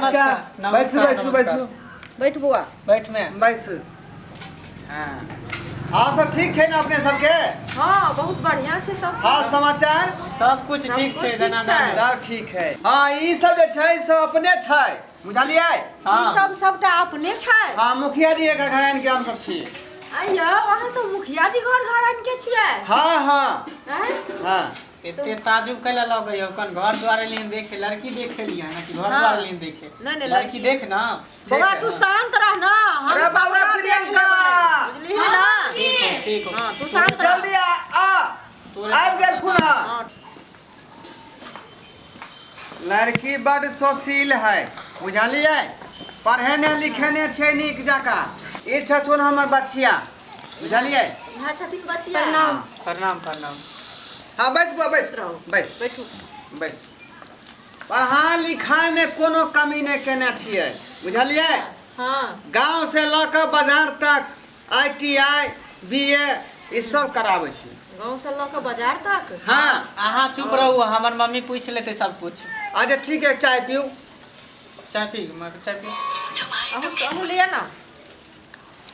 नमस्कार बैसू बैसू बैसू। बैठ बौआ। बैठ में। बैसू। हाँ हाँ, सब ठीक छै ने अपने सबके? हाँ, बहुत बढ़िया छै सब। हाँ, समाचार सब कुछ सब ठीक कुछ छै। ठीक दनादन। छै। सब ठीक है। हाँ, ई सब जे छै सब अपने छै, बुझलियै? हाँ। ई सब सबटा अपने छै। हाँ, मुखिया जी के घर के हम सब छी। आइयो अहाँ सब मुखिया जी घर घर के छियै? हाँ हाँ। आँय? हाँ। एते ताजुब कैला लगै हो? कन घर द्वार एलियन देखे, लड़की देखे लिया ना कि घर हाँ। द्वार एलियन देखे? नहीं, नहीं, लड़की लड़की देख ना। बौआ ठीक तू है। शांत रह ना, हम अरे सब बौआ, देख प्रियंका। लेबै, बुझलिही ना? ठीक हो, ठीक हो। हाँ, तू शांत रह। जल्दी आ, आ। तोरे आबि गेल खुन। हाँ। लड़की बड सुशील है, बुझलियै? पढ़े ने लिखे ने छै नीक जकाँ। ई छथुन हमर बच्चिया, बुझलियै? यहाँ छथिन बचिया। हाँ। प्रणाम प्रणाम। हाँ, बैस बुआ, बैस। रहो। बैस। बैठू। बैस। पढ़ाइ लिखाइमे कोनो कमी नहि केने छियै, बुझलियै? हाँ। गाँव से लऽ कऽ बाजार तक I T I, B ए, ई सब कराबै छियै। गाँव से लऽ कऽ बाजार तक? हाँ। अहाँ चुप रहू, हमर मम्मी पूछि लेतै सब कुछ। अच्छा ठीक है, चाय पीऊ। चाय पी, चाय पी। अहूँ अहूँ लिअ ना,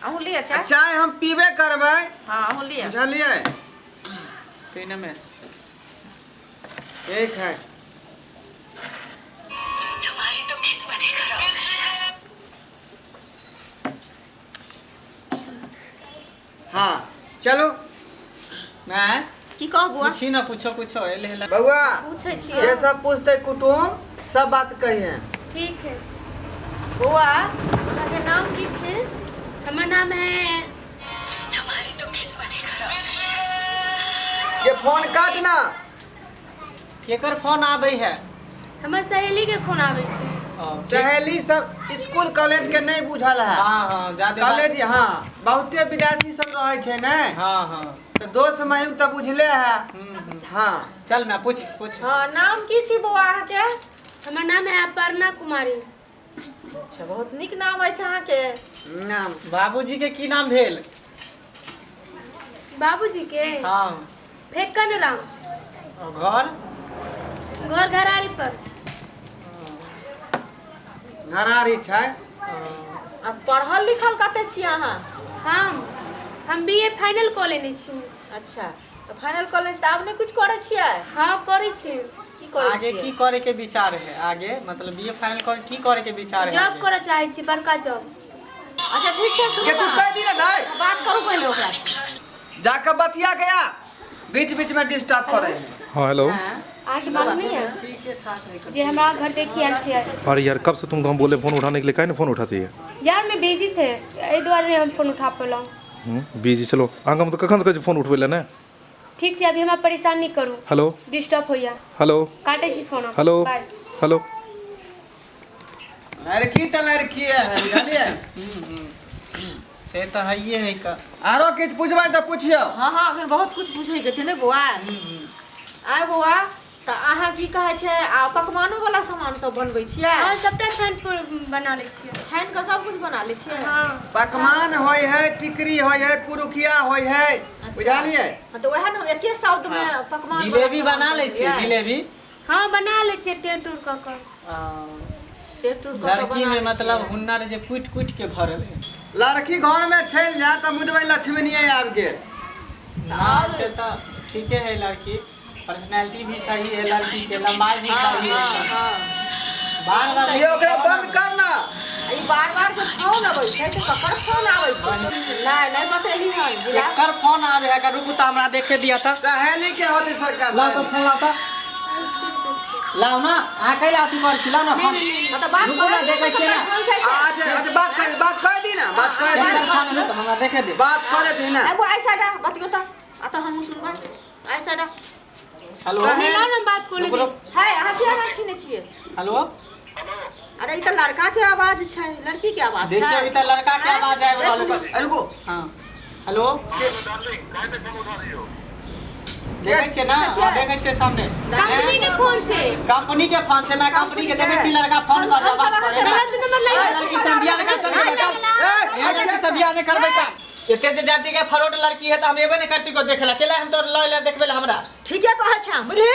अहूँ लिअ चाय। चाय हम पीबे करबै। हाँ, अहूँ लिअ। बुझलियै? पीने में ठीक है। तुम्हारी तो किस्मत ही खराब है। हाँ चलो। मैं की कह बुआ? पूछी ना, पूछो पूछो एले हेला। बउआ, पूछै छियै। जे सब पूछते कुटुम सब बात कहिए। ठीक है। बौआ, अहाँके नाम की छै? हमर नाम है। तुम्हारी तो किस्मत ही खराब है। ये फोन काट ना। केकर फोन आबै है? हमर सहेली के फोन आबै छै। ओ, ठीक। सहेली सब स्कूल कॉलेज के नहीं बुझल है। हाँ हाँ, ज्यादा बात- कॉलेज, हाँ, बहुते विद्यार्थी सब रहे छै ने। हाँ हाँ। तो दोस्त महिम तो बुझले है। हाँ। चल ना, पूछ पूछ। हाँ, नाम की छी बौआ अहाँके? हमर नाम है अपर्णा कुमारी। अच्छा, बहुत नीक नाम अछि अहाँके। नाम। बाबूजी के की नाम भेल? बाबूजी के? हाँ। फेकन राम। और घर? घर घरारी पर। घरारी छै। आ पढ़ल लिखल कते छी अहाँ? हम बी ए फाइनल कऽ लेने छी। अच्छा, तऽ फाइनल कऽ लेने छी तऽ आब नहि किछु करै छियै? हाँ, करै छी। की करै आगे छियै? की करे के विचार है आगे? मतलब बीए फाइनल कर की करे के विचार है जॉब आगे? करऽ चाहै छी, बड़का जॉब। अच्छा ठीक छै, सुनू के तू ना। कह दी ना दाई। बात करू पहिले ओकरा से। जाके बतिया गया, बीच बीच में डिस्टर्ब करे है। हाँ हेलो। अहाँके मालूम नहीं है ठीक है, ठाक है। जे हमरा घर देखी आयल छियै। अरे यार, कब से तुमको हम बोले फोन उठाने के लिए, काहे नहीं फोन उठाती है? यार, मैं बिजी थे, एहि दुआरे नहि हम फोन उठा पेलहुँ। बिजी? चलो, अहाँके हम तऽ कखन से कहै छी फोन उठबै लए ने। ठीक छै, अभी हमरा परेशान नहि करू। हेलो। डिस्टर्ब होइया। हेलो। काटै छी फोन हम। हेलो। बाय। हेलो। लड़की तो लड़की है, बुझलियै? से तऽ हइए है का। आरो किछु पूछबै तऽ पुछियौ। हाँ हाँ, अखन बहुत कुछ पूछैके छै ने बौआ। आय बौआ, तऽ अहाँ की कहै छै, आ पकवानो वाला सामान सब बनबै छियै? हाँ, सबटा छानि पर बना लै छियै। छानि कऽ सब कुछ बना लै छियै? हाँ। पकवान होइ है, टिकरी होइ है, पुरुकिया होइ है, बुझलियै? हाँ, तऽ वएह ने एके शब्द मे पकवान वाला जिलेबी सामान बना लै छियै? बनबैयै? जिलेबी? हाँ, बना लै छियै टेंट उर कऽ कऽ। टेंट उर कऽ कऽ लड़की बना में लै मतलब छियै। हुनर जे कुटि कुटि के भरल है। लड़की घर में चलि जाय तऽ बुझबै लक्ष्मीनिये आबि गेल। ना, से तऽ ठीके है, लड़की पर्सनैलिटी भी सही है, लड़की के लंबाई भी सही है। हाँ हाँ। बार बार ये ओकरा बंद कर ना। आ ई बार बार जे फोन अबै छै से ककर फोन आबै छै? नहि नहि बतेली हन जिला। एकर फोन आवे है का? रुकू तऽ हमरा देखे दिया तऽ। सहेली के होती सरकार। लाओ तऽ फोन, लाओ तऽ, लाओ ना। अहाँ कैला अथी करै छी? लाओ ना फोन। हाँ, तऽ बात रुकू ना, करै देखै छियै ना। फोन छै से। अच्छा अच्छा, बात कर, बात कह दी ना, बात कह दी। एकर फोन रुक, हमरा देखे दे। बात करे दी ना। ए बौआ, ऐसा डा बतियो तऽ, आ तऽ हमहूँ सुनबै, ऐसा डा। हेलो। मिलाओ ना, बात कऽ रुकू, लेबै। रुक। है, अहाँ किया ना छीने छियै? हेलो। अरे, ई तऽ लड़का के आवाज छै, लड़की के आवाज छै? देखियौ, ई तऽ लड़का के आवाज आबि रहल है। अरे रुको। हाँ, हेलो। देखै छियै ना? हाँ, देखै छियै सामने। कंपनी के फोन छै। कंपनी के फोन छै। मैं कंपनी के देखै छी, लड़का फोन कर रहा, बात करे ना। गलत नंबर लागि लड़की से बियाह नहीं कर, चल चल। ए, ए लड़की से बियाह नहीं करबै त एते जे जाति के फरोट लड़की है त हम एबे नहीं करती को देखे ला। केला हम तो लय ला देखबे ला हमरा। ठीके कहै छै, बुझली?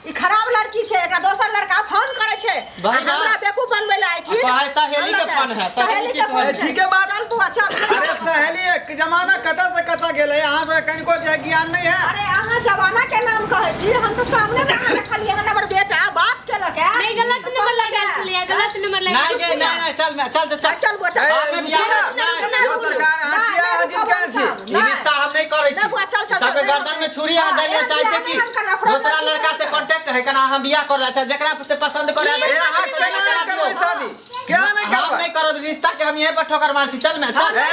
ई खराब लड़की छै, एकरा दोसर लड़का फोन करै छै आ वही ना। हमरा बेवकूफ बनबै लए आइ, ठीक? कहै सहेली के फोन है, सहेली के फोन। ठीक है बात। चल बुआ चल। अरे सहेली एक जमाना कता से कता गेलै, अहाँ सब कनिको जे ज्ञान नहीं है। अरे अहाँ जमाना के नाम कहै छी, हम तो सामने में अहाँ देखलियै हन, हमर बेटा बात केलक है। नहीं गलत नंबर लगायल छलियै, गलत नंबर नहीं लगायल। गे, नहीं नहीं, चल मैं चल चल चल चल बुआ चल। हम बियाह नहीं, यो सरकार अहाँ किया अहाँ जिनका छी? ई रिश्ता हम नहीं करै छी। नहीं बुआ, चल, चल, सबके चल, गर्दन में छुरी आ हाँ, दैले एहन चाहै छै बियाह कि नहीं हम करब, अपना दूसरा लड़की लड़का से से कांटेक्ट है कना हम बियाह कर छै, जेकरा से पसंद करे ए अहाँ केना नहीं करबै शादी? केना नहीं हम करबै? नहीं करब रिश्ता के, हम यहीं पर ठोकर मार छी। चल मैं चल। ए,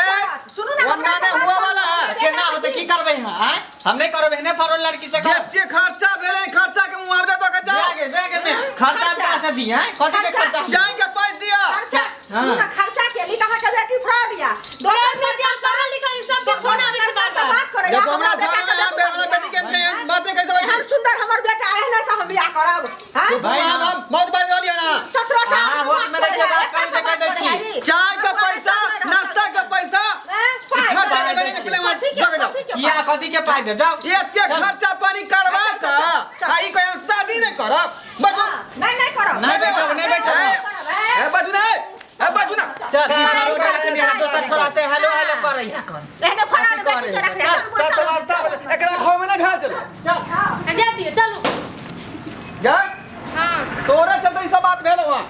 सुनू ना, ओना हमरा नहीं से हुआ बात वाला है। केना होतै, की करबै हम आँय? हम नहीं करब, एहने फरोल लड़की से करब। जते खर्चा भेलै खर्चा के मुआवजा दऽ के जाओ। बेगे बेगे में खर्चा कहाँ से दी हैं? कथी के खर्चा? जाय के पैसा दिया। खर्चा हाँ। सुनू ना, खर्चा के ली तऽ अहाँके बेटी फ्रॉड या दोसर लड़का जे पढ़ल लिखल सबके फोन आबै छै लड़का से बार-बार। बात करै देखो हमरा सामने में हमरा बेटी के बात नहीं कैसे हम सुंदर हमर बेटा एहने से हम बियाह करब। हां भाई भाई, हम मौत बाज रहलियै ना। 17 टा अहाँ होश में रहिके बात करी से कहि दै छी। चाय के पैसा, नाश्ता के पैसा, खर्चा के बेले निकले वहाँ दऽ के जाओ। किया कथी के पाइ देब? जाओ। एते खर्चा पानी करबा चल, चल, तऽ आ ई कहे हम शादी नहीं करब। बैठू। नहीं नहीं करब। नहीं बैठब, नहीं बैठब। ए बैठू ना, ए बैठू ना। चल दोसर छोरा से हेलो हेलो करै है। एहने फरार बेटी के रखने चल बुआ, सात चल। बार सात एकरा घर में ना भेल चल। चल। हाँ, जा दियौ, चलू। जा हाँ। तोरा चलते ई सब बात भेल वहाँ।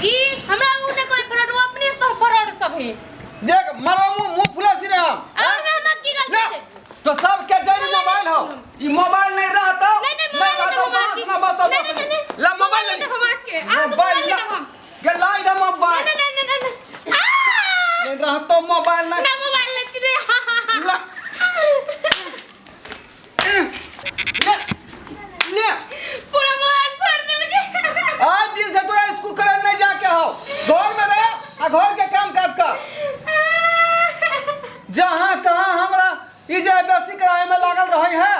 ई हमरा उ ने कोई फ्रॉड, वो अपने पर फ्रॉड सब है। देख मरवा मुंह मुंह फुला छी रे हम। और हमरा की गलती ना, छै? तो सबके जरी मोबाइल हो, ई मोबाइल नहीं रहता। नहीं, नहीं, मैं मोबाइल रहता नहीं, बात ना बात नहीं, नहीं, नहीं, ला मोबाइल नहीं, ले। हम आके आ तो मोबाइल मोबाइल ला देब हम। के लाई दे मोबाइल। नहीं नहीं नहीं नहीं, आ नहीं रहता मोबाइल ना। ना मोबाइल ले छी रे। हा हा हा। ला ले ले पूरा मोबाइल फाड़ देलकै। आज दिन से तोरा स्कूल कॉलेज नहीं जाके हो, घर में रह आ घर के काम काज कर। जहाँ तहाँ हमरा ई जे बेसी कराए में लागल रहे है।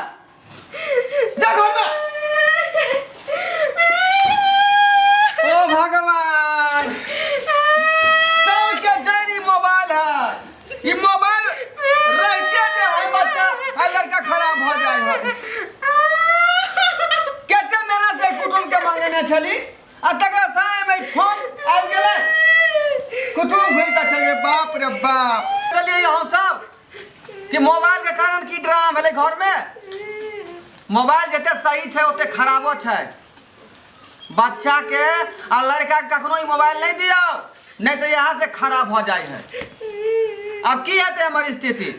जा घर में। ओ भगवान, सबके जरी मोबाइल है। ई मोबाइल रहते जे है बच्चा आ लड़का खराब हो जाए है। कते मेला से कुटुम के मांगने छली आ तकरा साय में फोन आबि गेलै, कुटुम घुरि के चल गेलै। बाप रे बाप। चलिए हम सब कि मोबाइल के कारण की ड्रामा भेलै घर में। मोबाइल जते सही छै ओते खराबो छै। बच्चा के आ लड़का के कखनो ई मोबाइल नहीं दियौ, नहीं तो यहाँ से खराब हो जाए है। अब की हेतै हमर स्थिति?